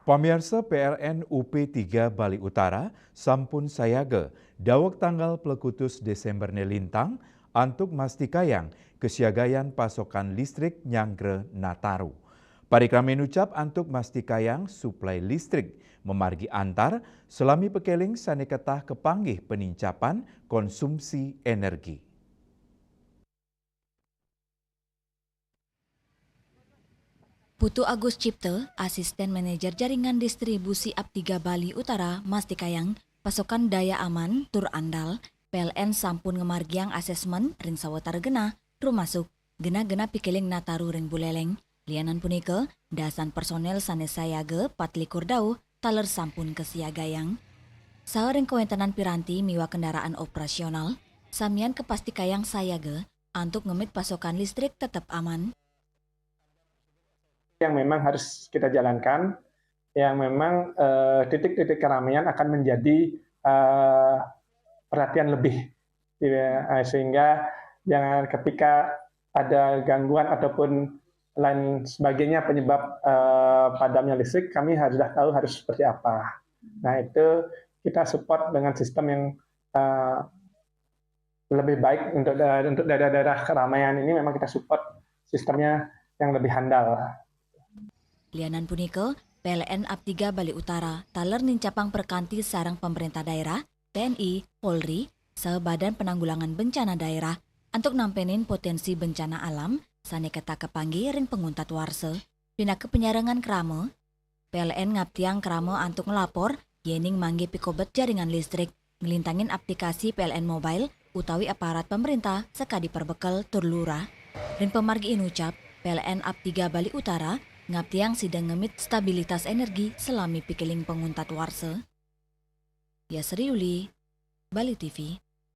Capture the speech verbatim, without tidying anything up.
Pamiarsa, P L N U P tiga Bali Utara sampun sayaga daweg tanggal pelekutus Desember ne lintang antuk mastikayang kesiagayan pasokan listrik nyanggra Nataru. Parikrame nucap antuk mastikayang suplai listrik mamargi antar salami pakeling sane ketah kapanggih panincapan konsumsi energi. Putu Agus Cipta, Asisten Manajer Jaringan Distribusi Aptiga Bali Utara, mastikayang pasokan daya aman tur andal. P L N sampun ngamargiang asesmen ring sawatara genah, rumasuk genah-genah pikiling Nataru ring Buleleng. Lianan punika, dasan personel sane sayaga patlikur dauh taler sampun kasiagayang. Saha ring kawentenan piranti miwah kendaraan operasional, samian kapastikayang sayaga antuk ngemit pasokan listrik tetep aman. Yang memang harus kita jalankan, yang memang eh, titik-titik keramaian akan menjadi eh, perhatian lebih, ya, eh, sehingga jangan ketika ada gangguan ataupun lain sebagainya penyebab eh, padamnya listrik, kami harus sudah tahu harus seperti apa. Nah, itu kita support dengan sistem yang eh, lebih baik untuk da- untuk daerah-daerah keramaian ini, memang kita support sistemnya yang lebih handal. Lianan punika, P L N Aptiga Bali Utara taler nincapang prakanti sareng pemerintah daerah, T N I, Polri, saha Badan Penanggulangan Bencana Daerah antuk nampenin potensi bencana alam sane ketah kapanggih ring panguntat warsa. Pinaka panyarengan krama, P L N ngaptiang krama antuk nglapor yening manggih pikobet jaringan listrik, nglintangin aplikasi P L N Mobile utawi aparat pemerintah sakadi perbekel tur lurah. Ring pamargi inucap, P L N Aptiga Bali Utara ngaptiang sida ngemit stabilitas energi salami pikiling panguntat warsa. Yasri Uli, Bali T V.